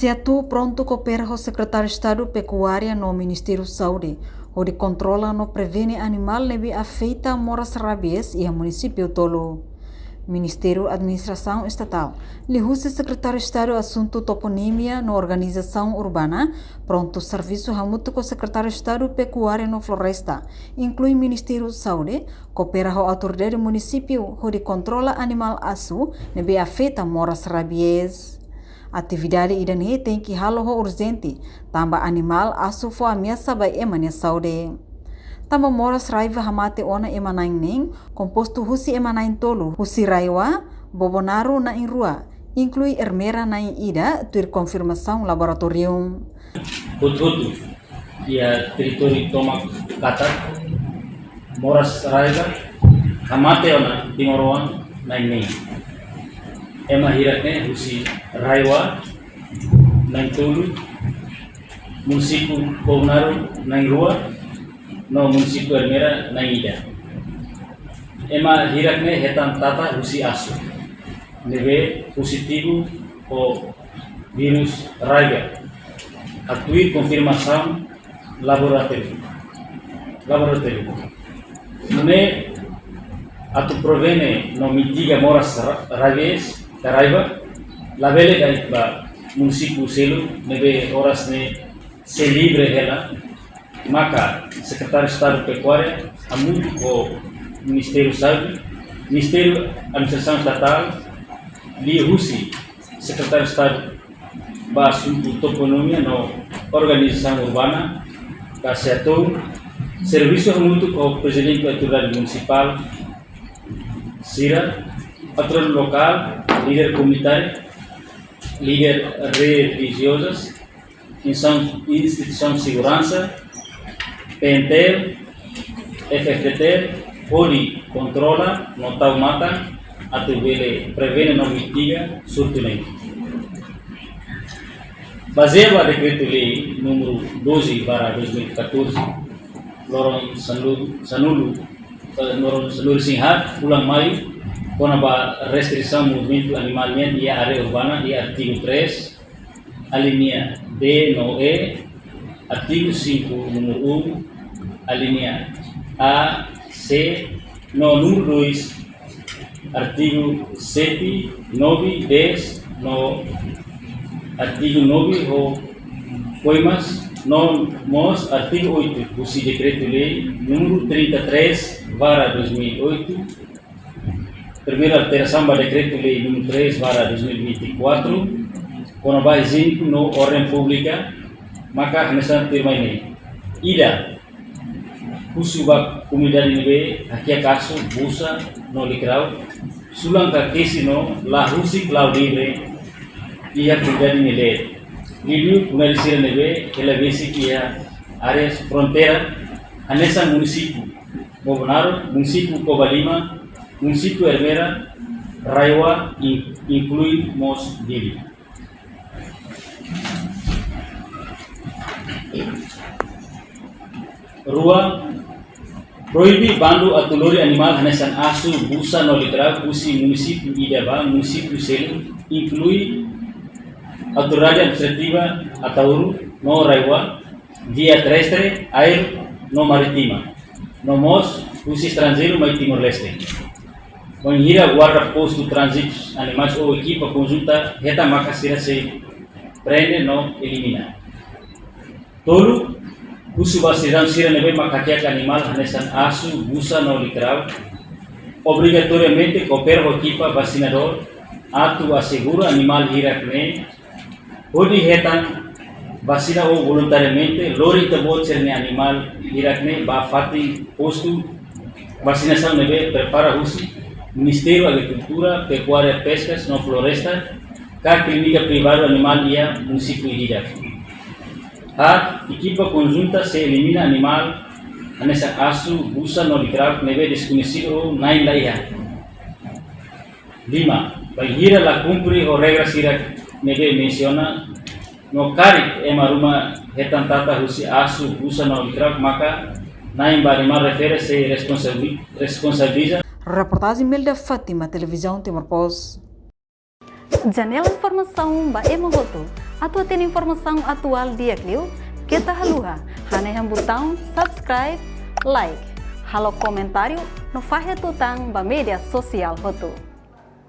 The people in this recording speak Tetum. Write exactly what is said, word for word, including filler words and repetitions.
SEATOU prontu koopera ho Sekretáriu Estadu Pekuária no Ministériu Saúde, hodi kontrola no prevene animál ne'ebé afeta moras rabies iha munisípiu tolu. Ministériu Administrasaun Estatál, liuhusi Sekretáriu Estadu Asuntu Toponímia no Organizasaun Urbana, prontu servisu hamutuk ho Sekretáriu Estadu Pekuária no Floresta, inklui Ministériu Saúde, koopera ho autoridade munisípiu hodi kontrola animál asu ne'ebé afeta moras rabies. Atividade ida-ne'e tenke halo ho urjente, tanba animál asu fó ameasa ba ema nia saúde. Tanba moras raiva hamate ona ema na'in neen, kompostu husi ema na'in tolu, husi RAEOA, Bobonaro na'in rua, inklui Ermera na'in ida, tuir konfirmasaun laboratóriu. Hotu-hotu iha territóriu tomak katak, moras raiva hamate ona timoroan na'in neen. Ema hirak ne'e husi RAEOA na'in tolu, munisípiu Bobonaro na'in rua, no munisípiu Ermera na'in ida. Ema hirak ne'e hetan tata husi asu ne'ebé pozitivu ho vírus raiva, tuir konfirmasaun laboratóriu. Laboratóriu. Nune'e atu prevene no mitiga moras ra-, rabies, ka raiva, labele da'et ba munisípiu seluk ne'ebé oras ne'e sei livre hela, maka Sekretáriu Estadu Pekuária hamutuk ho Ministériu Saúde, Ministériu Administrasaun Estatál, liuhusi Sekretáriu Estadu ba Asuntu Toponímia no Organizasaun Urbana, ka SEATOU, servisu hamutuk ho Prezidente Autoridade Munisipál sira, autoridade lokál, líder komunitáriu, líder relijiozus, instituisaun, instituisaun seguransa, PNTL, F-FDTL, hodi kontrola no tau matan atu bele prevene no mitiga surtu ne'e. Bazeia ba Dekretu-Lei númeru doze barra dois mil e catorze, loron sanulu, sanulu, eh, loron sanulu-resin-haat, fulan Maiu, kona-ba restrisaun movimentu animál nian iha área urbana, iha artigu três, alínea D no E, artigu cinco, númeru um, alínea A, C, no númeru dois, artigu sete, nove, dez, no artigu nove ho koimas, no mós artigu oito, husi Dekretu-Lei númeru trinta e três barra dois mil e oito, primeira alterasaun ba Dekretu-Lei númeru três barra dois mil e vinte e quatro, kona-ba ijiene no orden públika, maka hanesan tuirmai ne'e. Ida, husu ba komunidade ne'ebé hakiak asu, busa no likrauk, sulan ka kesi no la husik la'o livre iha komunidade ne'e de'it. Liuliu komunidade sira ne'ebé hela besik iha áreas fronteira, hanesan munisípiu Bobonaro, munisípiu Covalima, munisípiu Ermera, RAEOA, in-, inklui mós Dili. Rua, proibe bandu atu lori animál hanesan asu, busa no likrauk husi munisípiu ida ba munisípiu seluk, inklui Autoridade Administrativa Ataúro no RAEOA, via terrestre, aéreo no marítima, no mós husi estranjeiru mai Timor-Leste. Bainhira guarda postu tránzitu animais ou ekipa konjunta hetan, maka sira sei prende no elimina. Tolu, husu ba sidadaun sira ne'ebé mak hakiak animál hanesan asu, busa no likrauk, obrigatoriamente koopera ho ekipa vasinadór atu asegura animál hirak ne'e hodi hetan vasina ou voluntariamente lori ita-boot sira-nia animál hirak ne'e ba fatin postu vasinasaun ne'ebé prepara husi Ministériu Agrikultura, Pekuária, Peskas no Floresta, ka klínika privadu animál iha munisípiu ida-idak. Haat, ekipa konjunta sei elimina animál hanesan asu, busa no likrauk ne'ebé deskoñesidu ou na'in la iha. Lima, bainhira la kumpre ho regra sira ne'ebé mensiona, no karik ema ruma hetan tata husi asu, busa no likrauk, maka na'in ba animál refere sei responsabi-, responsabiliza. Reportajen Melda Fátima, Televizaun Timor Post. Janela informasaun ba ema hotu. Atu hatene informasaun atuál di'ak liu, keta haluha hanehan butaun subscribe, like, halo komentáriu no fahe tutan ba média sosiál hotu.